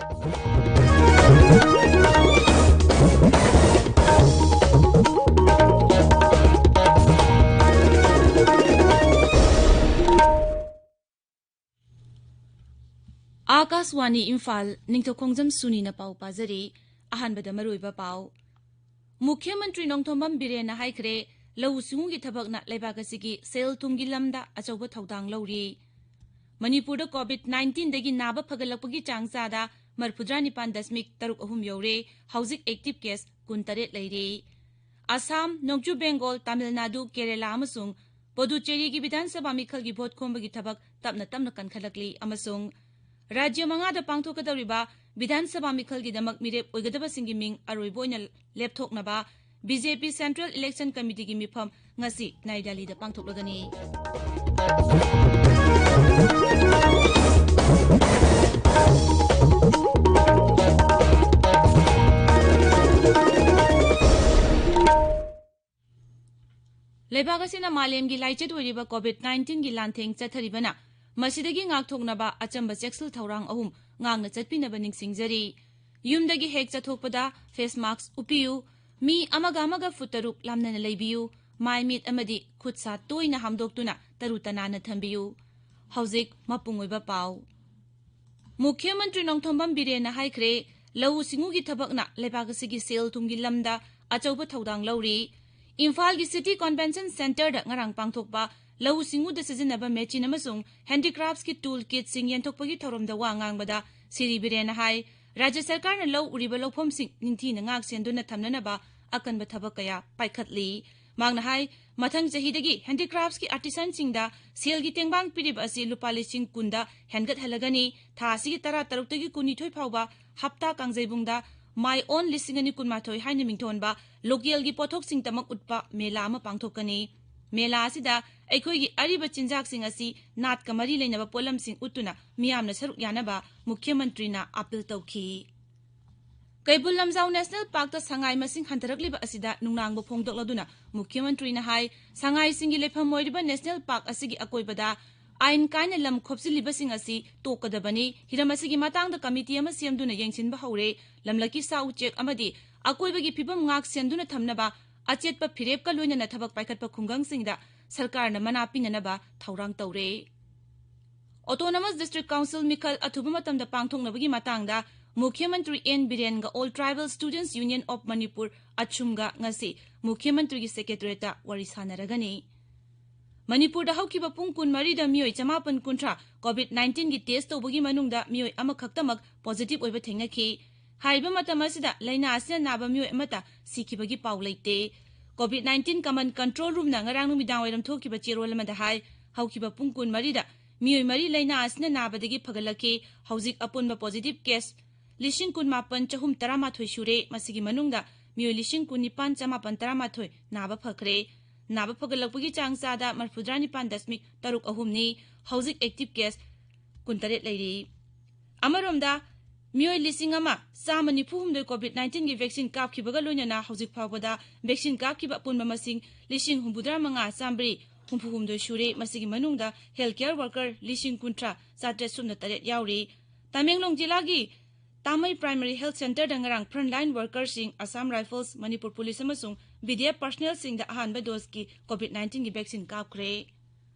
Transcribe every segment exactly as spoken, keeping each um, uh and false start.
ꯑꯥꯀꯥꯁꯋꯥꯅꯤ ꯏꯝꯐꯥꯜ, ꯅꯤꯡꯊꯧꯈꯣꯡꯖꯝ ꯁꯨꯅꯤꯅ ꯄꯥꯎ ꯄꯥꯖꯔꯤ꯫ ꯑꯍꯥꯟꯕꯗ ꯃꯔꯨꯑꯣꯏꯕ ꯄꯥꯎ꯫ ꯃꯨꯈ꯭ꯌ ꯃꯟꯇ꯭ꯔꯤ ꯅꯣꯡꯊꯣꯝꯕꯝ ꯕꯤꯔꯦꯟꯅ ꯍꯥꯏꯈ꯭ꯔꯦ, ꯂꯧꯎ ꯁꯤꯡꯎꯒꯤ ꯊꯕꯛꯅ ꯂꯩꯕꯥꯛ ꯑꯁꯤꯒꯤ ꯁꯦꯜ ꯊꯨꯝꯒꯤ ꯂꯝꯗ ꯑꯆꯧꯕ ꯊꯧꯗꯥꯡ ꯂꯧꯔꯤ꯫ ꯃꯅꯤꯄꯨꯔꯗ COVID nineteen ꯗꯒꯤ ꯅꯥꯕ ꯐꯒꯠꯂꯛꯄꯒꯤ ꯆꯥꯡ ꯆꯥꯗ ꯃꯔꯤꯐꯨꯇꯔꯥ ꯅꯤꯄꯥꯟ ꯗꯁꯃꯤꯛ ꯇꯔꯨꯛ ꯑꯍꯨꯝ ꯌꯧꯔꯦ꯫ ꯍꯧꯖꯤꯛ active case ꯀꯨꯟꯇꯔꯦꯠ ꯂꯩꯔꯤ꯫ ꯑꯁꯥꯝ, ꯅꯣꯡꯆꯨꯞ ꯕꯦꯡꯒꯣꯜ, ꯇꯥꯃꯤꯜ ꯅꯥꯗꯨ, ꯀꯦꯔꯦꯂꯥ ꯑꯃꯁꯨꯡ ꯄꯣꯗꯨꯆꯦꯔꯤꯒꯤ ꯕꯤꯙꯥꯟ ꯁꯚꯥ ꯃꯤꯈꯜꯒꯤ ꯚꯣꯠ ꯈꯣꯝꯕꯒꯤ ꯊꯕꯛ ꯇꯞꯅ ꯇꯞꯅ ꯀꯟꯈꯠꯂꯛꯂꯤ ꯑꯃꯁꯨꯡ ꯔꯥꯖ꯭ꯌ ꯃꯉꯥꯗ ꯄꯥꯡꯊꯣꯛꯀꯗꯧꯔꯤꯕ ꯕꯤꯙꯥꯟ ꯁꯚꯥ ꯃꯤꯈꯜꯒꯤꯗꯃꯛ ꯃꯤꯔꯦꯞ ꯑꯣꯏꯒꯗꯕꯁꯤꯡꯒꯤ ꯃꯤꯡ ꯑꯔꯣꯏꯕ ꯑꯣꯏꯅ ꯂꯦꯞꯊꯣꯛꯅꯕ BJP Central Election Committeeꯒꯤ ꯃꯤꯐꯝ ꯉꯁꯤ ꯅꯥꯏ ꯗꯦꯜꯂꯤꯗ ꯄꯥꯡꯊꯣꯛꯂꯒꯅꯤ꯫ ꯂꯩꯕꯥꯛ ꯑꯁꯤꯅ ꯃꯥꯂꯦꯝꯒꯤ ꯂꯥꯏꯆꯠ ꯑꯣꯏꯔꯤꯕ COVID nineteenꯒꯤ ꯂꯥꯟꯊꯦꯡ ꯆꯠꯊꯔꯤꯕꯅ ꯃꯁꯤꯗꯒꯤ ꯉꯥꯛꯊꯣꯛꯅꯕ ꯑꯆꯝꯕ ꯆꯦꯛꯁꯤꯜ ꯊꯧꯔꯥꯡ ꯑꯍꯨꯝ ꯉꯥꯛꯅ ꯆꯠꯄꯤꯅꯕ ꯅꯤꯡꯁꯤꯡꯖꯔꯤ꯫ ꯌꯨꯝꯗꯒꯤ ꯍꯦꯛ ꯆꯠꯊꯣꯛꯄꯗ face mask ꯎꯞꯄꯤꯌꯨ, ꯃꯤ ꯑꯃꯒ ꯑꯃꯒ ꯐꯨꯠ ꯇꯔꯨꯛ ꯂꯥꯞꯅꯅ ꯂꯩꯕꯤꯌꯨ, ꯃꯥꯏ ꯃꯤꯠ ꯑꯃꯗꯤ ꯈꯨꯠ ꯁꯥ ꯇꯣꯏꯅ ꯍꯥꯝꯗꯣꯛꯇꯨꯅ ꯇꯔꯨ ꯇꯅꯥꯟꯅ ꯊꯝꯕꯤꯌꯨ꯫ ꯍꯧꯖꯤꯛ ꯃꯄꯨꯡ ꯑꯣꯏꯕ ꯄꯥꯎ꯫ ꯃꯨꯈ꯭ꯌ ꯃꯟꯇ꯭ꯔꯤ ꯅꯣꯡꯊꯣꯝꯕꯝ ꯕꯤꯔꯦꯟꯅ ꯍꯥꯏꯈ꯭ꯔꯦ, ꯂꯧꯎ ꯁꯤꯡꯎꯒꯤ ꯊꯕꯛꯅ ꯂꯩꯕꯥꯛ ꯑꯁꯤꯒꯤ ꯁꯦꯜ ꯊꯨꯝꯒꯤ ꯂꯝꯗ ꯑꯆꯧꯕ ꯊꯧꯗꯥꯡ ꯂꯧꯔꯤ꯫ ꯏꯝꯐꯥꯜꯒꯤ City Convention Centreꯗ ꯉꯔꯥꯡ ꯄꯥꯡꯊꯣꯛꯄ ꯂꯧꯎ ꯁꯤꯡꯎꯗ ꯁꯤꯖꯤꯟꯅꯕ machine ꯑꯃꯁꯨꯡ handicraftsꯀꯤ tool kitꯁꯤꯡ ꯌꯦꯟꯊꯣꯛꯄꯒꯤ ꯊꯧꯔꯝꯗ ꯋꯥ ꯉꯥꯡꯕꯗ ꯁꯤꯔꯤ ꯕꯤꯔꯦꯟꯅ ꯍꯥꯏ, ꯔꯥꯖ꯭ꯌ ꯁꯔꯀꯥꯔꯅ ꯂꯧ ꯎꯔꯤꯕ ꯂꯧꯐꯝꯁꯤꯡ ꯅꯤꯡꯊꯤꯅ ꯉꯥꯛ ꯁꯦꯟꯗꯨꯅ ꯊꯝꯅꯅꯕ ꯑꯀꯟꯕ ꯊꯕꯛ ꯀꯌꯥ ꯄꯥꯏꯈꯠꯂꯤ꯫ ꯃꯍꯥꯛꯅ ꯍꯥꯏ, ꯃꯊꯪ ꯆꯍꯤꯗꯒꯤ handicraftsꯀꯤ artisanꯁꯤꯡꯗ ꯁꯦꯜꯒꯤ ꯇꯦꯡꯕꯥꯡ ꯄꯤꯔꯤꯕ ꯑꯁꯤ ꯂꯨꯄꯥ ꯂꯤꯁꯤꯡ ꯀꯨꯟꯗ ꯍꯦꯟꯒꯠꯍꯜꯂꯒꯅꯤ꯫ ꯊꯥ ꯑꯁꯤꯒꯤ ꯇꯔꯥꯇꯔꯨꯛꯇꯒꯤ ꯀꯨꯟꯅꯤꯊꯣꯏ ꯐꯥꯎꯕ ꯍꯞꯇꯥ ꯀꯥꯡꯖꯩꯕꯨꯡꯗ My Own ꯂꯤꯁꯤꯡ ꯑꯅꯤ ꯀꯨꯟꯃꯥꯊꯣꯏ ꯍꯥꯏꯅ ꯃꯤꯡꯊꯣꯟꯕ localꯒꯤ ꯄꯣꯠꯊꯣꯛꯁꯤꯡꯇꯃꯛ ꯎꯠꯄ ꯃꯦꯂꯥ ꯑꯃ ꯄꯥꯡꯊꯣꯛꯀꯅꯤ꯫ ꯃꯦꯂꯥ ꯑꯁꯤꯗ ꯑꯩꯈꯣꯏꯒꯤ ꯑꯔꯤꯕ ꯆꯤꯟꯖꯥꯛꯁꯤꯡ ꯑꯁꯤ ꯅꯥꯠꯀ ꯃꯔꯤ ꯂꯩꯅꯕ ꯄꯣꯠꯂꯝꯁꯤꯡ ꯎꯠꯇꯨꯅ ꯃꯤꯌꯥꯝꯅ ꯁꯔꯨꯛ ꯌꯥꯅꯕ ꯃꯨꯈ꯭ꯌ ꯃꯟꯇ꯭ꯔꯤꯅ appeal ꯇꯧꯈꯤ꯫ ꯀꯩꯕꯨꯜ ꯂꯝꯖꯥꯎ National Parkꯇ ꯁꯉꯥꯏ ꯃꯁꯤꯡ ꯍꯟꯊꯔꯛꯂꯤꯕ ꯑꯁꯤꯗ ꯅꯨꯡꯅꯥꯡꯕ ꯐꯣꯡꯗꯣꯛꯂꯗꯨꯅ ꯃꯨꯈ꯭ꯌ ꯃꯟꯇ꯭ꯔꯤꯅ ꯍꯥꯏ, ꯁꯉꯥꯏꯁꯤꯡꯒꯤ ꯂꯩꯐꯝ ꯑꯣꯏꯔꯤꯕ National Park ꯑꯁꯤꯒꯤ ꯑꯀꯣꯏꯕꯗ ꯑꯥꯏꯟ ꯀꯥꯏꯅ ꯂꯝ ꯈꯣꯞꯆꯤꯜꯂꯤꯕꯁꯤꯡ ꯑꯁꯤ ꯇꯣꯛꯀꯗꯕꯅꯤ꯫ ꯍꯤꯔꯝ ꯑꯁꯤꯒꯤ ꯃꯇꯥꯡꯗ ꯀꯃꯤꯇꯤ ꯑꯃ ꯁꯦꯝꯗꯨꯅ ꯌꯦꯡꯁꯤꯟꯕ ꯍꯧꯔꯦ꯫ ꯂꯝꯂꯛꯀꯤ ꯁꯥ ꯎꯆꯦꯛ ꯑꯃꯗꯤ ꯑꯀꯣꯏꯕꯒꯤ ꯐꯤꯕꯝ ꯉꯥꯛ ꯁꯦꯟꯗꯨꯅ ꯊꯝꯅꯕ ꯑꯆꯦꯠꯄ ꯐꯤꯔꯦꯞꯀ ꯂꯣꯏꯅꯅ ꯊꯕꯛ ꯄꯥꯏꯈꯠꯄ ꯈꯨꯡꯒꯪꯁꯤꯡꯗ ꯁꯔꯀꯥꯔꯅ ꯃꯅꯥ ꯄꯤꯅꯅꯕ ꯊꯧꯔꯥꯡ ꯇꯧꯔꯦ꯫ Autonomous District Council ꯃꯤꯈꯜ ꯑꯊꯨꯕ ꯃꯇꯝꯗ ꯄꯥꯡꯊꯣꯛꯅꯕꯒꯤ ꯃꯇꯥꯡꯗ ꯃꯨꯈ꯭ꯌ ꯃꯟꯇ꯭ꯔꯤ ꯑꯦꯟ ꯕꯤꯔꯦꯟꯒ All Tribal Students Union of Manipur, ꯑꯆꯨꯝꯒ ꯉꯁꯤ ꯃꯨꯈ꯭ꯌ ꯃꯟꯇ꯭ꯔꯤꯒꯤ ꯁꯦꯀ꯭ꯔꯦꯇꯔꯤꯌꯦꯠꯇ ꯋꯥꯔꯤ ꯁꯥꯟꯅꯔꯒꯅꯤ꯫ ꯃꯅꯤꯄꯨꯔꯗ ꯍꯧꯈꯤꯕ ꯄꯨꯡ ꯀꯨꯟꯃꯔꯤꯗ ꯃꯤꯑꯣꯏ ꯆꯃꯥꯄꯟ ꯀꯨꯟꯊ꯭ꯔꯥ COVID nineteen ꯒꯤ ꯇꯦꯁ ꯇꯧꯕꯒꯤ ꯃꯅꯨꯡꯗ ꯃꯤꯑꯣꯏ ꯑꯃꯈꯛꯇꯃꯛ ꯄꯣꯖꯤꯇꯤꯚ ꯑꯣꯏꯕ ꯊꯦꯡꯅꯈꯤ꯫ ꯍꯥꯏꯔꯤꯕ ꯃꯇꯝ ꯑꯁꯤꯗ ꯂꯥꯏꯅꯥ ꯑꯁꯤꯅ ꯅꯥꯕ ꯃꯤꯑꯣꯏ ꯑꯃꯠꯇ ꯁꯤꯈꯤꯕꯒꯤ ꯄꯥꯎ ꯂꯩꯇꯦ꯫ COVID nineteen Command Control Room ꯅ ꯉꯔꯥꯡ ꯅꯨꯃꯤꯗꯥꯡ ꯋꯥꯏꯔꯝ ꯊꯣꯛꯈꯤꯕ ꯆꯦꯔꯣꯜ ꯑꯃꯗ ꯍꯥꯏ, ꯍꯧꯈꯤꯕ ꯄꯨꯡ ꯀꯨꯟꯃꯔꯤꯗ ꯃꯤꯑꯣꯏ ꯃꯔꯤ ꯂꯥꯏꯅꯥ ꯑꯁꯤꯅ ꯅꯥꯕꯗꯒꯤ ꯐꯒꯠꯂꯛꯈꯤ꯫ ꯍꯧꯖꯤꯛ ꯑꯄꯨꯟꯕ ꯄꯣꯖꯤꯇꯤꯚ ꯀꯦꯁ ꯂꯤꯁꯤꯡ ꯀꯨꯟꯃꯥꯄꯟ ꯆꯍꯨꯝ ꯇꯔꯥꯃꯥꯊꯣꯏ ꯁꯨꯔꯦ꯫ ꯃꯁꯤꯒꯤ ꯃꯅꯨꯡꯗ ꯃꯤꯑꯣꯏ ꯂꯤꯁꯤꯡ ꯀꯨꯟꯅꯤꯄꯥꯟ ꯆꯃꯥꯄꯟ ꯇꯔꯥꯃꯥꯊꯣꯏ ꯅꯥꯕ ꯐꯈ꯭ꯔꯦ꯫ ꯅꯥꯕ ꯐꯒꯠꯂꯛꯄꯒꯤ ꯆꯥꯡ ꯆꯥꯗ ꯃꯔꯤꯐꯨꯇꯔꯥ ꯅꯤꯄꯥꯟ ꯗꯁꯃꯤꯛ ꯇꯔꯨꯛ ꯑꯍꯨꯝꯅꯤ꯫ ꯍꯧꯖꯤꯛ ꯑꯦꯛꯇꯤꯚ ꯀꯦꯁ ꯀꯨꯟꯇꯔꯦꯠ ꯂꯩꯔꯤ꯫ ꯑꯃꯔꯣꯝꯗ, ꯃꯤꯑꯣꯏ ꯂꯤꯁꯤꯡ ꯑꯃ ꯆꯥꯝꯃ ꯅꯤꯐꯨ ꯍꯨꯝꯗꯣꯏ COVID nineteen ꯒꯤ ꯚꯦꯛꯁꯤꯟ ꯀꯥꯞꯈꯤꯕꯒ ꯂꯣꯏꯅꯅ ꯍꯧꯖꯤꯛ ꯐꯥꯎꯕꯗ ꯚꯦꯛꯁꯤꯟ ꯀꯥꯞꯈꯤꯕ ꯑꯄꯨꯟꯕ ꯃꯁꯤꯡ ꯂꯤꯁꯤꯡ ꯍꯨꯝꯐꯨꯇꯔꯥ ꯃꯉꯥ ꯆꯥꯝꯃꯔꯤ ꯍꯨꯝꯐꯨ ꯍꯨꯝꯗꯣꯏ ꯁꯨꯔꯦ꯫ ꯃꯁꯤꯒꯤ ꯃꯅꯨꯡꯗ ꯍꯦꯜꯊ ꯀꯦꯌꯔ ꯋꯥꯔꯀꯔ ꯂꯤꯁꯤꯡ ꯀꯨꯟꯊ꯭ꯔꯥ ꯆꯥꯇ꯭ꯔꯦꯠ ꯁꯨꯞꯅ ꯇꯔꯦꯠ ꯌꯥꯎꯔꯤ꯫ ꯇꯃꯦꯡꯂꯣꯡ ꯖꯤꯂꯥꯒꯤ ꯇꯥꯃꯩ ꯄ꯭ꯔꯥꯏꯃꯔꯤ ꯍꯦꯜꯊ ꯁꯦꯟꯇꯔꯗ ꯉꯔꯥꯡ ꯐ꯭ꯔꯟꯠꯂꯥꯏꯟ ꯋꯥꯔꯀꯔꯁꯤꯡ, ꯑꯁꯥꯝ ꯔꯥꯏꯐꯜꯁ, ꯃꯅꯤꯄꯨꯔ ꯄꯨꯂꯤꯁ ꯑꯃꯁꯨꯡ BDF ꯄꯔꯁꯅꯦꯜꯁꯤꯡꯗ ꯑꯍꯥꯟꯕ ꯗꯣꯁꯀꯤ COVID nineteen ꯒꯤ ꯚꯦꯛꯁꯤꯟ ꯀꯥꯞꯈ꯭ꯔꯦ꯫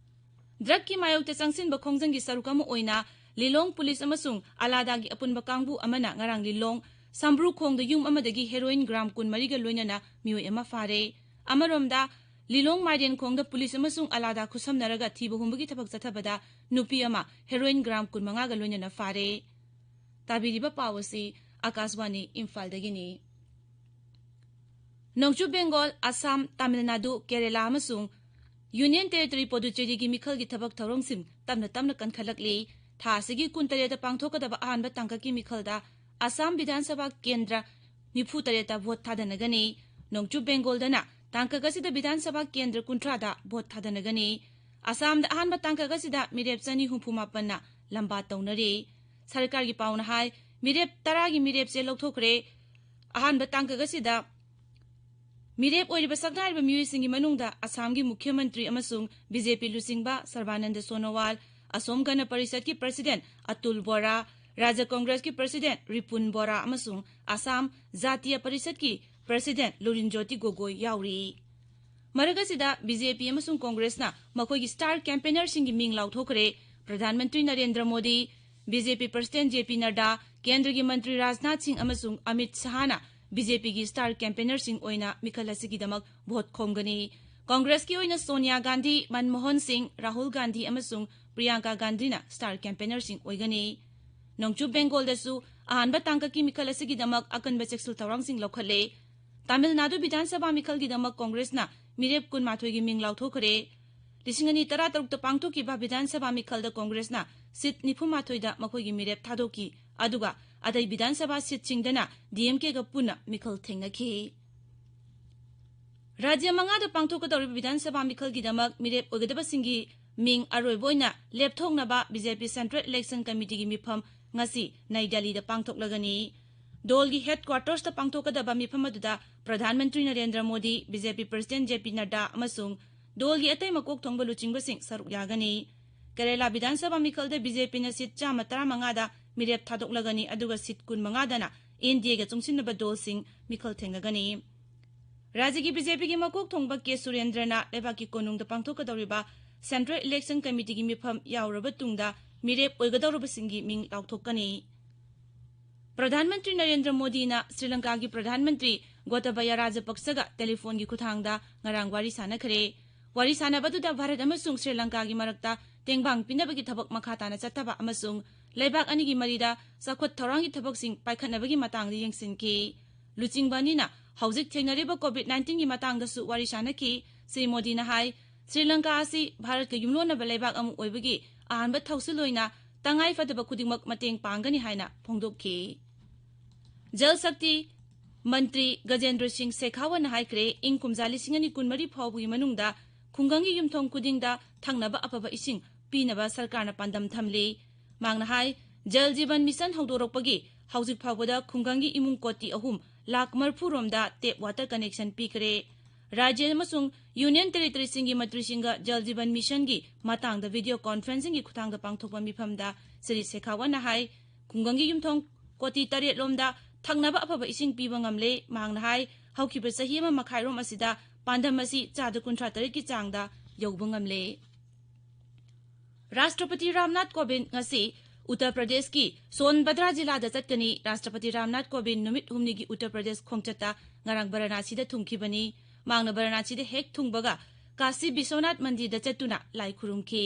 ꯗ꯭ꯔꯒꯀꯤ ꯃꯥꯌꯣꯛꯇ ꯆꯪꯁꯤꯟꯕ ꯈꯣꯡꯖꯪꯒꯤ ꯁꯔꯨꯛ ꯑꯃ ꯑꯣꯏꯅ ꯂꯤꯂꯣꯡ ꯄꯨꯂꯤꯁ ꯑꯃꯁꯨꯡ ꯑꯂꯥꯗꯥꯒꯤ ꯑꯄꯨꯟꯕ ꯀꯥꯡꯕꯨ ꯑꯃꯅ ꯉꯔꯥꯡ ꯂꯤꯂꯣꯡ ꯁꯝꯕ꯭ꯔꯨ ꯈꯣꯡꯗ ꯌꯨꯝ ꯑꯃꯗꯒꯤ ꯍꯦꯔꯣꯏꯟ ꯒ꯭ꯔꯥꯝ ꯀꯨꯟꯃꯔꯤꯒ ꯂꯣꯏꯅꯅ ꯃꯤꯑꯣꯏ ꯑꯃ ꯐꯥꯔꯦ꯫ ꯑꯃꯔꯣꯝꯗ, ꯂꯤꯂꯣꯡ ꯃꯥꯏꯔꯦꯟꯈꯣꯡꯗ ꯄꯨꯂꯤꯁ ꯑꯃꯁꯨꯡ ꯑꯂꯥꯗꯥ ꯈꯨꯠꯁꯝꯅꯔꯒ ꯊꯤꯕ ꯍꯨꯝꯕꯒꯤ ꯊꯕꯛ ꯆꯠꯊꯕꯗ ꯅꯨꯄꯤ ꯑꯃ ꯍꯦꯔꯣꯏꯟ ꯒ꯭ꯔꯥꯝ ꯀꯨꯟꯃꯉꯥꯒ ꯂꯣꯏꯅꯅ ꯐꯥꯔꯦ꯫ ꯇꯥꯕꯤꯔꯤꯕ ꯄꯥꯎ ꯑꯁꯤ ꯑꯀꯥꯁꯕꯥꯅꯤ ꯏꯝꯐꯥꯜꯗꯒꯤꯅꯤ꯫ ꯅꯣꯡꯆꯨꯞ ꯕꯦꯡꯒꯣꯜ, ꯑꯁꯥꯝ, ꯇꯥꯃꯤꯜ ꯅꯥꯗꯨ, ꯀꯦꯔꯦꯂꯥ ꯑꯃꯁꯨꯡ ꯌꯨꯅꯤꯌꯟ ꯇꯦꯔꯤꯇꯣꯔꯤ ꯄꯣꯗꯨꯆꯦꯔꯤꯒꯤ ꯃꯤꯈꯜꯒꯤ ꯊꯕꯛ ꯊꯧꯔꯝꯁꯤꯡ ꯇꯞꯅ ꯇꯞꯅ ꯀꯟꯈꯠꯂꯛꯂꯤ꯫ ꯊꯥ ꯑꯁꯤꯒꯤ ꯀꯨꯟꯇꯔꯦꯠꯇ ꯄꯥꯡꯊꯣꯛꯀꯗꯕ ꯑꯍꯥꯟꯕ ꯇꯥꯡꯀꯛꯀꯤ ꯃꯤꯈꯜꯗ ꯑꯁꯥꯝ ꯕꯤꯙꯥꯟ ꯁꯚꯥ ꯀꯦꯟꯗ꯭ꯔ ꯅꯤꯐꯨꯇꯔꯦꯠꯇ ꯚꯣꯠ ꯊꯥꯗꯅꯒꯅꯤ꯫ ꯅꯣꯡꯆꯨꯞ ꯕꯦꯡꯒꯣꯜꯗꯅ ꯇꯥꯡꯀꯛ ꯑꯁꯤꯗ ꯕꯤꯙꯥꯟ ꯁꯚꯥ ꯀꯦꯟꯗ꯭ꯔ ꯀꯨꯟꯊ꯭ꯔꯥꯗ ꯚꯣꯠ ꯊꯥꯗꯅꯒꯅꯤ꯫ ꯑꯁꯥꯝꯗ ꯑꯍꯥꯟꯕ ꯇꯥꯡꯀꯛ ꯑꯁꯤꯗ ꯃꯤꯔꯦꯞ ꯆꯅꯤ ꯍꯨꯝꯐꯨ ꯃꯥꯄꯟꯅ ꯂꯝꯕꯥ ꯇꯧꯅꯔꯤ꯫ ꯁꯔꯀꯥꯔꯒꯤ ꯄꯥꯎꯅ ꯍꯥꯏ, ꯃꯤꯔꯦꯞ ꯇꯔꯥꯒꯤ ꯃꯤꯔꯦꯞꯆꯦ ꯂꯧꯊꯣꯛꯈ꯭ꯔꯦ꯫ ꯑꯍꯥꯟꯕ ꯇꯥꯡꯀꯛ ꯑꯁꯤꯗ ꯃꯤꯔꯦꯞ ꯑꯣꯏꯔꯤꯕ ꯁꯛꯅꯥꯏꯔꯤꯕ ꯃꯤꯑꯣꯏꯁꯤꯡꯒꯤ ꯃꯅꯨꯡꯗ ꯑꯁꯥꯝꯒꯤ ꯃꯨꯈ꯭ꯌ ꯃꯟꯇ꯭ꯔꯤ ꯑꯃꯁꯨꯡ ꯕꯤ ꯖꯦ ꯄꯤ ꯂꯨꯆꯤꯡꯕ ꯁꯔꯕꯥꯅꯟꯗ ꯁꯣꯅꯣꯋꯥꯜ, ꯑꯁꯣꯝ ꯒꯅ ꯄꯔꯤꯁꯠꯀꯤ ꯄ꯭ꯔꯁꯤꯗꯦꯟ ꯑꯇꯨꯜ ꯕꯣꯔꯥ, ꯔꯥꯖ꯭ꯌ ꯀꯣꯡꯒ꯭ꯔꯦꯁꯀꯤ ꯄ꯭ꯔꯁꯤꯗꯦꯟ ꯔꯤꯄꯨꯟ ꯕꯣꯔꯥ ꯑꯃꯁꯨꯡ ꯑꯁꯥꯝ ꯖꯥꯇꯤꯌ ꯄꯔꯤꯁꯠꯀꯤ ꯄ꯭ꯔꯁꯤꯗꯦꯟ ꯂꯨꯔꯤꯟꯖꯣꯇꯤ ꯒꯣꯒꯣꯏ ꯌꯥꯎꯔꯤ꯫ ꯃꯔꯛ ꯑꯁꯤꯗ, ꯕꯤ ꯖꯦ ꯄꯤ ꯑꯃꯁꯨꯡ ꯀꯣꯡꯒ꯭ꯔꯦꯁꯅ ꯃꯈꯣꯏꯒꯤ ꯁ꯭ꯇꯥꯔ ꯀꯦꯝꯄꯦꯅꯔꯁꯤꯡꯒꯤ ꯃꯤꯡ ꯂꯥꯎꯊꯣꯛꯈ꯭ꯔꯦ꯫ ꯄ꯭ꯔꯙꯥꯟ ꯃꯟꯇ꯭ꯔꯤ ꯅꯔꯦꯟꯗ꯭ꯔ ꯃꯣꯗꯤ, ꯕꯤ ꯖꯦ ꯄꯤ ꯄ꯭ꯔꯁꯤꯗꯦꯟ ꯖꯦ ꯄꯤ ꯅꯗ꯭ꯗꯥ, ꯀꯦꯟꯗ꯭ꯔꯒꯤ ꯃꯟꯇ꯭ꯔꯤ ꯔꯥꯖꯅꯥꯊ ꯁꯤꯡ ꯑꯃꯁꯨꯡ ꯑꯃꯤꯠ ꯁꯍꯥꯅ ꯕꯤ ꯖꯦ ꯄꯤꯒꯤ ꯁ꯭ꯇꯥꯔ ꯀꯦꯝꯄꯦꯅꯔꯁꯤꯡ ꯑꯣꯏꯅ ꯃꯤꯈꯜ ꯑꯁꯤꯒꯤꯗꯃꯛ ꯚꯣꯠ ꯈꯣꯝꯒꯅꯤ꯫ ꯀꯣꯡꯒ꯭ꯔꯦꯁꯀꯤ ꯑꯣꯏꯅ ꯁꯣꯅꯤꯌꯥ ꯒꯥꯟꯙꯤ, ꯃꯟꯃꯣꯍꯟ ꯁꯤꯡ, ꯔꯥꯍꯨꯜ ꯒꯥꯟꯙꯤ ꯑꯃꯁꯨꯡ ꯄ꯭ꯔꯤꯌꯥꯡꯀꯥ ꯒꯥꯟꯙꯤꯅ ꯁ꯭ꯇꯥꯔ ꯀꯦꯝꯄꯦꯅꯔꯁꯤꯡ ꯑꯣꯏꯒꯅꯤ꯫ ꯅꯣꯡꯆꯨꯞ ꯕꯦꯡꯒꯣꯜꯗꯁꯨ ꯑꯍꯥꯟꯕ ꯇꯥꯡꯀꯛꯀꯤ ꯃꯤꯈꯜ ꯑꯁꯤꯒꯤꯗꯃꯛ ꯑꯀꯟꯕ ꯆꯦꯛꯁꯤꯜ ꯊꯧꯔꯥꯡꯁꯤꯡ ꯂꯧꯈꯠꯂꯦ꯫ ꯇꯥꯃꯤꯜ ꯅꯥꯗꯨ ꯕꯤꯙꯥꯟ ꯁꯚꯥ ꯃꯤꯈꯜꯒꯤꯗꯃꯛ ꯀꯣꯡꯒ꯭ꯔꯦꯁꯅ ꯃꯤꯔꯦꯞ ꯀꯨꯟꯃꯥꯊꯣꯏꯒꯤ ꯃꯤꯡ ꯂꯥꯎꯊꯣꯛꯈ꯭ꯔꯦ꯫ ꯂꯤꯁꯤꯡ ꯑꯅꯤ ꯇꯔꯥꯇꯔꯨꯛꯇ ꯄꯥꯡꯊꯣꯛꯈꯤꯕ ꯕꯤꯙꯥꯟ ꯁꯚꯥ ꯃꯤꯈꯜꯗ ꯀꯣꯡꯒ꯭ꯔꯦꯁꯅ ꯁꯤꯠ ꯅꯤꯐꯨꯃꯥꯊꯣꯏꯗ ꯃꯈꯣꯏꯒꯤ ꯃꯤꯔꯦꯞ ꯊꯥꯗꯣꯛꯈꯤ, ꯑꯗꯨꯒ ꯑꯇꯩ ꯕꯤꯙꯥꯟ ꯁꯚꯥ ꯁꯤꯠꯁꯤꯡꯗꯅ ꯗꯤ ꯑꯦꯝ ꯀꯦꯒ ꯄꯨꯟꯅ ꯃꯤꯈꯜ ꯊꯦꯡꯅꯈꯤ꯫ ꯔꯥꯖ꯭ꯌ ꯃꯉꯥꯗ ꯄꯥꯡꯊꯣꯛꯀꯗꯧꯔꯤꯕ ꯕꯤꯙꯥꯟ ꯁꯚꯥ ꯃꯤꯈꯜꯒꯤꯗꯃꯛ ꯃꯤꯔꯦꯞ ꯑꯣꯏꯒꯗꯕꯁꯤꯡꯒꯤ ꯃꯤꯡ ꯑꯔꯣꯏꯕ ꯑꯣꯏꯅ ꯂꯦꯞꯊꯣꯛꯅꯕ ꯕꯤ ꯖꯦ ꯄꯤ ꯁꯦꯟꯇ꯭ꯔꯦꯜ ꯏꯂꯦꯛꯁꯟ ꯀꯃꯤꯇꯤꯒꯤ ꯃꯤꯐꯝ ꯉꯁꯤ ꯅꯩ ꯗꯦꯜꯂꯤꯗ ꯄꯥꯡꯊꯣꯛꯂꯒꯅꯤ꯫ ꯗꯣꯜꯒꯤ ꯍꯦꯗꯀ꯭ꯋꯥꯇꯔꯁꯇ ꯄꯥꯡꯊꯣꯛꯀꯗꯕ ꯃꯤꯐꯝ ꯑꯗꯨꯗ ꯄ꯭ꯔꯙꯥꯟ ꯃꯟꯇ꯭ꯔꯤ ꯅꯔꯦꯟꯗ꯭ꯔ ꯃꯣꯗꯤ, ꯕꯤ ꯖꯦ ꯄꯤ ꯄ꯭ꯔꯁꯤꯗꯦꯟ ꯖꯦ ꯄꯤ ꯅꯗ꯭ꯗꯥ ꯑꯃꯁꯨꯡ ꯗꯣꯜꯒꯤ ꯑꯇꯩ ꯃꯀꯣꯛ ꯊꯣꯡꯕ ꯂꯨꯆꯤꯡꯕꯁꯤꯡ ꯁꯔꯨꯛ ꯌꯥꯒꯅꯤ꯫ ꯀꯦꯔꯦꯂꯥ ꯕꯤꯙꯥꯟ ꯁꯚꯥ ꯃꯤꯈꯜꯗ ꯕꯤ ꯖꯦ ꯄꯤꯅ ꯁꯤꯠ ꯆꯥꯝꯃ ꯇꯔꯥꯃꯉꯥꯗ ꯃꯤꯔꯦꯞ ꯊꯥꯗꯣꯛꯂꯒꯅꯤ, ꯑꯗꯨꯒ ꯁꯤꯠ ꯀꯨꯟꯃꯉꯥꯗꯅ ꯑꯦꯟ ꯗꯤ ꯑꯦꯒ ꯆꯨꯡꯁꯤꯟꯅꯕ ꯗꯣꯜꯁꯤꯡ ꯃꯤꯈꯜ ꯊꯦꯡꯅꯒꯅꯤ꯫ ꯔꯥꯖ꯭ꯌꯒꯤ ꯕꯤ ꯖꯦ ꯄꯤꯒꯤ ꯃꯀꯣꯛ ꯊꯣꯡꯕ ꯀꯦ ꯁꯨꯔꯦꯟꯗ꯭ꯔꯅ ꯂꯩꯕꯥꯛꯀꯤ ꯀꯣꯅꯨꯡꯗ ꯄꯥꯡꯊꯣꯛꯀꯗꯧꯔꯤꯕ ꯁꯦꯟꯇ꯭ꯔꯦꯜ ꯏꯂꯦꯛꯁꯟ ꯀꯃꯤꯇꯤꯒꯤ ꯃꯤꯐꯝ ꯌꯥꯎꯔꯕ ꯇꯨꯡꯗ ꯃꯤꯔꯦꯞ ꯑꯣꯏꯒꯗꯧꯔꯕꯁꯤꯡꯒꯤ ꯃꯤꯡ ꯂꯥꯎꯊꯣꯛꯀꯅꯤ꯫ ꯄ꯭ꯔꯙꯥꯟ ꯃꯟꯇ꯭ꯔꯤ ꯅꯔꯦꯟꯗ꯭ꯔ ꯃꯣꯗꯤꯅ ꯁ꯭ꯔꯤ ꯂꯪꯀꯥꯒꯤ ꯄ꯭ꯔꯙꯥꯟ ꯃꯟꯇ꯭ꯔꯤ ꯒꯣꯇꯕꯌ ꯔꯥꯖꯄꯛꯁꯒ ꯇꯦꯂꯤꯐꯣꯟꯒꯤ ꯈꯨꯠꯊꯥꯡꯗ ꯉꯔꯥꯡ ꯋꯥꯔꯤ ꯁꯥꯟꯅꯈ꯭ꯔꯦ꯫ ꯋꯥꯔꯤ ꯁꯥꯟꯅꯕꯗꯨꯗ ꯚꯥꯔꯠ ꯑꯃꯁꯨꯡ ꯁ꯭ꯔꯤ ꯂꯪꯀꯥꯒꯤ ꯃꯔꯛꯇ ꯇꯦꯡꯕꯥꯡ ꯄꯤꯅꯕꯒꯤ ꯊꯕꯛ ꯃꯈꯥ ꯇꯥꯅ ꯆꯠꯊꯕ ꯑꯃꯁꯨꯡ ꯂꯩꯕꯥꯛ ꯑꯅꯤꯒꯤ ꯃꯔꯤꯗ ꯆꯥꯎꯈꯠ ꯊꯧꯔꯥꯡꯒꯤ ꯊꯕꯛꯁꯤꯡ ꯄꯥꯏꯈꯠꯅꯕꯒꯤ ꯃꯇꯥꯡꯗ ꯌꯦꯡꯁꯤꯟꯈꯤ꯫ ꯂꯨꯆꯤꯡꯕ ꯑꯅꯤꯅ ꯍꯧꯖꯤꯛ ꯊꯦꯡꯅꯔꯤꯕ ꯀꯣꯚꯤꯗ ꯅꯥꯏꯟꯇꯤꯟꯒꯤ ꯃꯇꯥꯡꯗꯁꯨ ꯋꯥꯔꯤ ꯁꯥꯟꯅꯈꯤ꯫ ꯁ꯭ꯔꯤ ꯃꯣꯗꯤꯅ ꯍꯥꯏ, ꯁ꯭ꯔꯤ ꯂꯪꯀꯥ ꯑꯁꯤ ꯚꯥꯔꯠꯀ ꯌꯨꯝꯂꯣꯟꯅꯕ ꯂꯩꯕꯥꯛ ꯑꯃ ꯑꯣꯏꯕꯒꯤ ꯑꯍꯥꯟꯕ ꯊꯧꯁꯤꯜ ꯑꯣꯏꯅ ꯇꯉꯥꯏ ꯐꯗꯕ ꯈꯨꯗꯤꯡꯃꯛ ꯃꯇꯦꯡ ꯄꯥꯡꯒꯅꯤ ꯍꯥꯏꯅ ꯐꯣꯡꯗꯣꯛꯈꯤ꯫ ꯖꯜ ꯁꯛꯇꯤ ꯃꯟꯇ꯭ꯔꯤ ꯒꯖꯦꯟꯗ꯭ꯔ ꯁꯤꯡ ꯁꯦꯈꯥꯋꯠꯅ ꯍꯥꯏꯈ꯭ꯔꯦ, ꯏꯪ ꯀꯨꯝꯖꯥ ꯂꯤꯁꯤꯡ ꯑꯅꯤ ꯀꯨꯟꯃꯔꯤ ꯐꯥꯎꯕꯒꯤ ꯃꯅꯨꯡꯗ ꯈꯨꯡꯒꯪꯒꯤ ꯌꯨꯝꯊꯣꯡ ꯈꯨꯗꯤꯡꯗ ꯊꯛꯅꯕ ꯑꯐꯕ ꯏꯁꯤꯡ ꯄꯤꯅꯕ ꯁꯔꯀꯥꯔꯅ ꯄꯥꯟꯗꯝ ꯊꯝꯂꯤ꯫ ꯃꯍꯥꯛꯅ ꯍꯥꯏ, ꯖꯜ ꯖꯤꯕꯟ ꯃꯤꯁꯟ ꯍꯧꯗꯣꯔꯛꯄꯒꯤ ꯍꯧꯖꯤꯛ ꯐꯥꯎꯕꯗ ꯈꯨꯡꯒꯪꯒꯤ ꯏꯃꯨꯡ ꯀꯣꯇꯤ ꯑꯍꯨꯝ ꯂꯥꯈ ꯃꯔꯤꯐꯨ ꯔꯣꯝꯗ ꯇꯦꯞ ꯋꯥꯇꯔ ꯀꯅꯦꯛꯁꯟ ꯄꯤꯈ꯭ꯔꯦ꯫ ꯔꯥꯖ꯭ꯌ ꯑꯃꯁꯨꯡ ꯌꯨꯅꯤꯌꯟ ꯇꯦꯔꯤꯇꯣꯔꯤꯁꯤꯡꯒꯤ ꯃꯟꯇ꯭ꯔꯤꯁꯤꯡꯒ ꯖꯜ ꯖꯤꯕꯟ ꯃꯤꯁꯟꯒꯤ ꯃꯇꯥꯡꯗ ꯚꯤꯗꯤꯑꯣ ꯀꯣꯟꯐꯔꯦꯟꯁꯤꯡꯒꯤ ꯈꯨꯠꯊꯥꯡꯗ ꯄꯥꯡꯊꯣꯛꯄ ꯃꯤꯐꯝꯗ ꯁ꯭ꯔꯤ ꯁꯦꯈꯥꯋꯠꯅ ꯍꯥꯏ, ꯈꯨꯡꯒꯪꯒꯤ ꯌꯨꯝꯊꯣꯡ ꯀꯣꯇꯤ ꯇꯔꯦꯠ ꯂꯣꯝꯗ ꯊꯛꯅꯕ ꯑꯐꯕ ꯏꯁꯤꯡ ꯄꯤꯕ ꯉꯝꯂꯦ꯫ ꯃꯍꯥꯛꯅ ꯍꯥꯏ, ꯍꯧꯈꯤꯕ ꯆꯍꯤ ꯑꯃ ꯃꯈꯥꯏꯔꯣꯝ ꯑꯁꯤꯗ ꯄꯥꯟꯗꯝ ꯑꯁꯤ ꯆꯥꯗ ꯀꯨꯟꯊ꯭ꯔꯥ ꯇꯔꯦꯠꯀꯤ ꯆꯥꯡꯗ ꯌꯧꯕ ꯉꯝꯂꯦ꯫ ꯔꯥꯁꯇ꯭ꯔꯄꯇꯤ ꯔꯥꯝꯅꯥꯊ ꯀꯣꯕꯤꯟꯗ ꯉꯁꯤ ꯎꯠꯇꯔ ꯄ꯭ꯔꯗꯦꯁꯀꯤ ꯁꯣꯟꯕꯗ꯭ꯔꯥ ꯖꯤꯂꯥꯗ ꯆꯠꯀꯅꯤ꯫ ꯔꯥꯁꯇ꯭ꯔꯄꯇꯤ ꯔꯥꯝꯅꯥꯊ ꯀꯣꯕꯤꯟꯗ ꯅꯨꯃꯤꯠ ꯍꯨꯝꯅꯤꯒꯤ ꯎꯠꯇꯔ ꯄ꯭ꯔꯗꯦꯁ ꯈꯣꯡꯆꯠꯇ ꯉꯔꯥꯡ ꯕꯔꯥꯅꯥꯁꯤꯗ ꯊꯨꯡꯈꯤꯕꯅꯤ꯫ ꯃꯍꯥꯛꯅ ꯕꯔꯥꯅꯥꯁꯤꯗ ꯍꯦꯛ ꯊꯨꯡꯕꯒ ꯀꯥꯁꯤ ꯕꯤꯁ꯭ꯋꯅꯥꯊ ꯃꯟꯗꯤꯔꯗ ꯆꯠꯇꯨꯅ ꯂꯥꯏ ꯈꯨꯔꯨꯝꯈꯤ꯫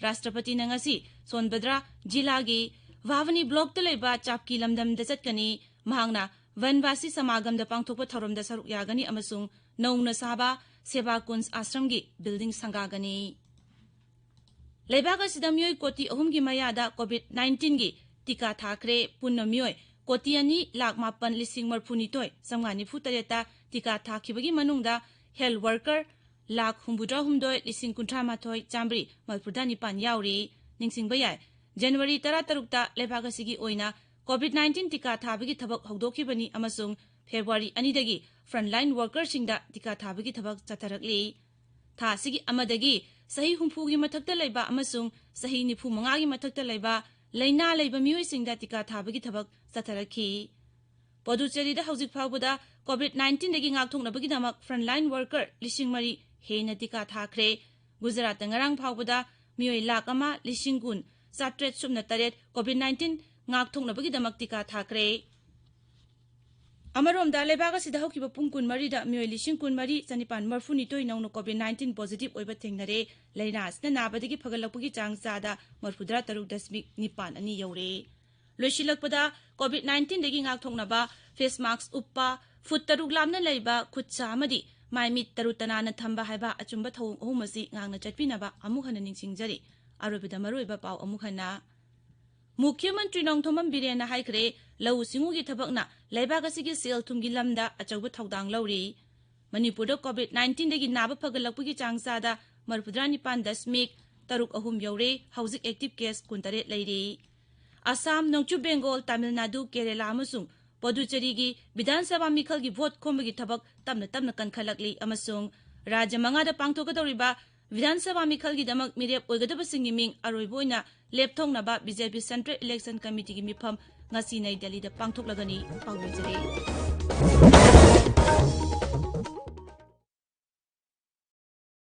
ꯔꯥꯁꯇ꯭ꯔꯄꯇꯤꯅ ꯉꯁꯤ ꯁꯣꯟꯕꯗ꯭ꯔꯥ ꯖꯤꯂꯥꯒꯤ ꯚꯥꯕꯅꯤ ꯕ꯭ꯂꯣꯛꯇ ꯂꯩꯕ ꯆꯥꯞꯀꯤ ꯂꯝꯗꯝꯗ ꯆꯠꯀꯅꯤ꯫ ꯃꯍꯥꯛꯅ ꯚꯟꯕꯥꯁꯤ ꯁꯃꯥꯒꯝꯗ ꯄꯥꯡꯊꯣꯛꯄ ꯊꯧꯔꯝꯗ ꯁꯔꯨꯛ ꯌꯥꯒꯅꯤ ꯑꯃꯁꯨꯡ ꯅꯧꯅ ꯁꯥꯕ ꯁꯦꯕꯥ ꯀꯨꯟꯖ ꯑꯥꯁ꯭ꯔꯝꯒꯤ ꯕꯤꯜꯗꯤꯡ ꯁꯪꯒꯥꯒꯅꯤ꯫ ꯂꯩꯕꯥꯛ ꯑꯁꯤꯗ ꯃꯤꯑꯣꯏ ꯀꯣꯇꯤ ꯑꯍꯨꯝꯒꯤ ꯃꯌꯥꯗ ꯀꯣꯚꯤꯗ ꯅꯥꯏꯟꯇꯤꯟꯒꯤ ꯇꯤꯀꯥ ꯊꯥꯈ꯭ꯔꯦ꯫ ꯄꯨꯟꯅ ꯃꯤꯑꯣꯏ ꯀꯣꯇꯤ ꯑꯅꯤ ꯂꯥꯈ ꯃꯥꯄꯟ ꯂꯤꯁꯤꯡ ꯃꯔꯤꯐꯨ ꯅꯤꯊꯣꯏ ꯆꯥꯝꯃꯉꯥ ꯅꯤꯐꯨ ꯇꯔꯦꯠꯇ ꯇꯤꯀꯥ ꯊꯥꯈꯤꯕꯒꯤ ꯃꯅꯨꯡꯗ ꯍꯦꯜꯊ ꯋꯥꯔꯀꯔ ꯂꯥꯈ ꯍꯨꯝꯐꯨꯇꯔꯥ ꯍꯨꯝꯗꯣꯏ ꯂꯤꯁꯤꯡ ꯀꯨꯟꯊ꯭ꯔꯥ ꯃꯥꯊꯣꯏ ꯆꯥꯝꯃꯔꯤ ꯃꯔꯤꯐꯨꯇꯔꯥ ꯅꯤꯄꯥꯟ ꯌꯥꯎꯔꯤ꯫ ꯅꯤꯡꯁꯤꯡꯕ ꯌꯥꯏ, ꯖꯅꯋꯥꯔꯤ ꯇꯔꯥꯇꯔꯨꯛꯇ ꯂꯩꯕꯥꯛ ꯑꯁꯤꯒꯤ ꯑꯣꯏꯅ ꯀꯣꯚꯤꯗ ꯅꯥꯏꯟꯇꯤꯟ ꯇꯤꯀꯥ ꯊꯥꯕꯒꯤ ꯊꯕꯛ ꯍꯧꯗꯣꯛꯈꯤꯕꯅꯤ ꯑꯃꯁꯨꯡ ꯐꯦꯕ꯭ꯔꯨꯋꯥꯔꯤ ꯑꯅꯤꯗꯒꯤ ꯐ꯭ꯔꯟꯠꯂꯥꯏꯟ ꯋꯥꯔꯀꯔꯁꯤꯡꯗ ꯇꯤꯀꯥ ꯊꯥꯕꯒꯤ ꯊꯕꯛ ꯆꯠꯊꯔꯛꯂꯤ꯫ ꯊꯥ ꯑꯁꯤꯒꯤ ꯑꯃꯗꯒꯤ ꯆꯍꯤ ꯍꯨꯝꯐꯨꯒꯤ ꯃꯊꯛꯇ ꯂꯩꯕ ꯑꯃꯁꯨꯡ ꯆꯍꯤ ꯅꯤꯐꯨ ꯃꯉꯥꯒꯤ ꯃꯊꯛꯇ ꯂꯩꯕ ꯂꯥꯏꯅꯥ ꯂꯩꯕ ꯃꯤꯑꯣꯏꯁꯤꯡꯗ ꯇꯤꯀꯥ ꯊꯥꯕꯒꯤ ꯊꯕꯛ ꯆꯠꯊꯔꯛꯈꯤ꯫ ꯄꯣꯗꯨꯆꯦꯔꯤꯗ ꯍꯧꯖꯤꯛ ꯐꯥꯎꯕꯗ ꯀꯣꯚꯤꯗ ꯅꯥꯏꯟꯇꯤꯟꯗꯒꯤ ꯉꯥꯛꯊꯣꯛꯅꯕꯒꯤꯗꯃꯛ ꯐ꯭ꯔꯟꯠꯂꯥꯏꯟ ꯋꯥꯔꯀꯔ ꯂꯤꯁꯤꯡ ꯃꯔꯤ ꯍꯦꯟꯅ ꯇꯤꯀꯥ ꯊꯥꯈ꯭ꯔꯦ꯫ ꯒꯨꯖꯔꯥꯠꯇ ꯉꯔꯥꯡ ꯐꯥꯎꯕꯗ ꯃꯤꯑꯣꯏ ꯂꯥꯈ ꯑꯃ ꯂꯤꯁꯤꯡ ꯀꯨꯟ ꯆꯥꯇ꯭ꯔꯦꯠ ꯁꯨꯞꯅ ꯇꯔꯦꯠ ꯀꯣꯚꯤꯗ ꯅꯥꯏꯟꯇꯤꯟ ꯉꯥꯛꯊꯣꯛꯅꯕꯒꯤꯗꯃꯛ ꯇꯤꯀꯥ ꯊꯥꯈ꯭ꯔꯦ꯫ ꯑꯃꯔꯣꯝꯗ, ꯂꯩꯕꯥꯛ ꯑꯁꯤꯗ ꯍꯧꯈꯤꯕ ꯄꯨꯡ ꯀꯨꯟꯃꯔꯤꯗ ꯃꯤꯑꯣꯏ ꯂꯤꯁꯤꯡ ꯀꯨꯟꯃꯔꯤ ꯆꯅꯤꯄꯥꯟ ꯃꯔꯤꯐꯨꯅꯤꯊꯣꯏ ꯅꯧꯅ ꯀꯣꯚꯤꯗ ꯅꯥꯏꯟꯇꯤꯟ ꯄꯣꯖꯤꯇꯤꯚ ꯑꯣꯏꯕ ꯊꯦꯡꯅꯔꯦ꯫ ꯂꯥꯏꯅꯥ ꯑꯁꯤꯅ ꯅꯥꯕꯗꯒꯤ ꯐꯒꯠꯂꯛꯄꯒꯤ ꯆꯥꯡ ꯆꯥꯗ ꯃꯔꯤꯐꯨꯇꯔꯥ ꯇꯔꯨꯛ ꯗꯁꯃꯤꯛ ꯅꯤꯄꯥꯟ ꯑꯅꯤ ꯌꯧꯔꯦ꯫ ꯂꯣꯏꯁꯤꯜꯂꯛꯄꯗ, ꯀꯣꯚꯤꯗ ꯅꯥꯏꯟꯇꯤꯟꯗꯒꯤ ꯉꯥꯛꯊꯣꯛꯅꯕ ꯐꯦꯁ ꯃꯥꯁ꯭ꯛ ꯎꯞꯄ, ꯐꯨꯠ ꯇꯔꯨꯛ ꯂꯥꯞꯅ ꯂꯩꯕ ꯈꯨꯠ ꯁꯥ ꯑꯃꯗꯤ ꯃꯥꯏ ꯃꯤꯠ ꯇꯔꯨ ꯇꯅꯥꯟꯅ ꯊꯝꯕ ꯍꯥꯏꯕ ꯑꯆꯨꯝꯕ ꯊꯧꯑꯣꯡ ꯑꯍꯨꯝ ꯑꯁꯤ ꯉꯥꯛꯅ ꯆꯠꯄꯤꯅꯕ ꯑꯃꯨꯛ ꯍꯟꯅ ꯅꯤꯡꯁꯤꯡꯖꯔꯤ꯫ ꯑꯔꯣꯏꯕꯗ ꯃꯔꯨꯑꯣꯏꯕ ꯄꯥꯎ ꯑꯃꯨꯛ ꯍꯟꯅ꯫ ꯃꯨꯈ꯭ꯌ ꯃꯟꯇ꯭ꯔꯤ ꯅꯣꯡꯊꯣꯝꯕꯝ ꯕꯤꯔꯦꯟꯅ ꯍꯥꯏꯈ꯭ꯔꯦ, ꯂꯧꯎ ꯁꯤꯡꯎꯒꯤ ꯊꯕꯛꯅ ꯂꯩꯕꯥꯛ ꯑꯁꯤꯒꯤ ꯁꯦꯜ ꯊꯨꯝꯒꯤ ꯂꯝꯗ ꯑꯆꯧꯕ ꯊꯧꯗꯥꯡ ꯂꯧꯔꯤ꯫ ꯃꯅꯤꯄꯨꯔꯗ ꯀꯣꯚꯤꯗ ꯅꯥꯏꯟꯇꯤꯟꯗꯒꯤ ꯅꯥꯕ ꯐꯒꯠꯂꯛꯄꯒꯤ ꯆꯥꯡ ꯆꯥꯗ ꯃꯔꯤꯐꯨꯇꯔꯥ ꯅꯤꯄꯥꯟ ꯗꯁꯃꯤꯛ ꯇꯔꯨꯛ ꯑꯍꯨꯝ ꯌꯧꯔꯦ꯫ ꯍꯧꯖꯤꯛ ꯑꯦꯛꯇꯤꯚ ꯀꯦꯁ ꯀꯨꯟꯇꯔꯦꯠ ꯂꯩꯔꯤ꯫ ꯑꯁꯥꯝ, ꯅꯣꯡꯆꯨꯞ ꯕꯦꯡꯒꯣꯜ, ꯇꯥꯃꯤꯜ ꯅꯥꯗꯨ, ꯀꯦꯔꯦꯂꯥ ꯑꯃꯁꯨꯡ ꯄꯣꯗꯨꯆꯦꯔꯤꯒꯤ ꯕꯤꯙꯥꯟ ꯁꯚꯥ ꯃꯤꯈꯜꯒꯤ ꯚꯣꯠ ꯈꯣꯝꯕꯒꯤ ꯊꯕꯛ ꯇꯞꯅ ꯇꯞꯅ ꯀꯟꯈꯠꯂꯛꯂꯤ ꯑꯃꯁꯨꯡ ꯔꯥꯖ꯭ꯌ ꯃꯉꯥꯗ ꯄꯥꯡꯊꯣꯛꯀꯗꯧꯔꯤꯕ ꯕꯤꯙꯥꯟ ꯁꯚꯥ ꯃꯤꯈꯜꯒꯤꯗꯃꯛ ꯃꯤꯔꯦꯞ ꯑꯣꯏꯒꯗꯕꯁꯤꯡꯒꯤ ꯃꯤꯡ ꯑꯔꯣꯏꯕ ꯑꯣꯏꯅ ꯂꯦꯞꯊꯣꯛꯅꯕ ꯕꯤ ꯖꯦ ꯄꯤ Central Election Committeeꯒꯤ ꯃꯤꯐꯝ ꯉꯁꯤ ꯅꯩ ꯗꯦꯜꯂꯤꯗ ꯄꯥꯡꯊꯣꯛꯂꯒꯅꯤ꯫ ꯄꯥꯎꯗꯝꯖꯔꯤ꯫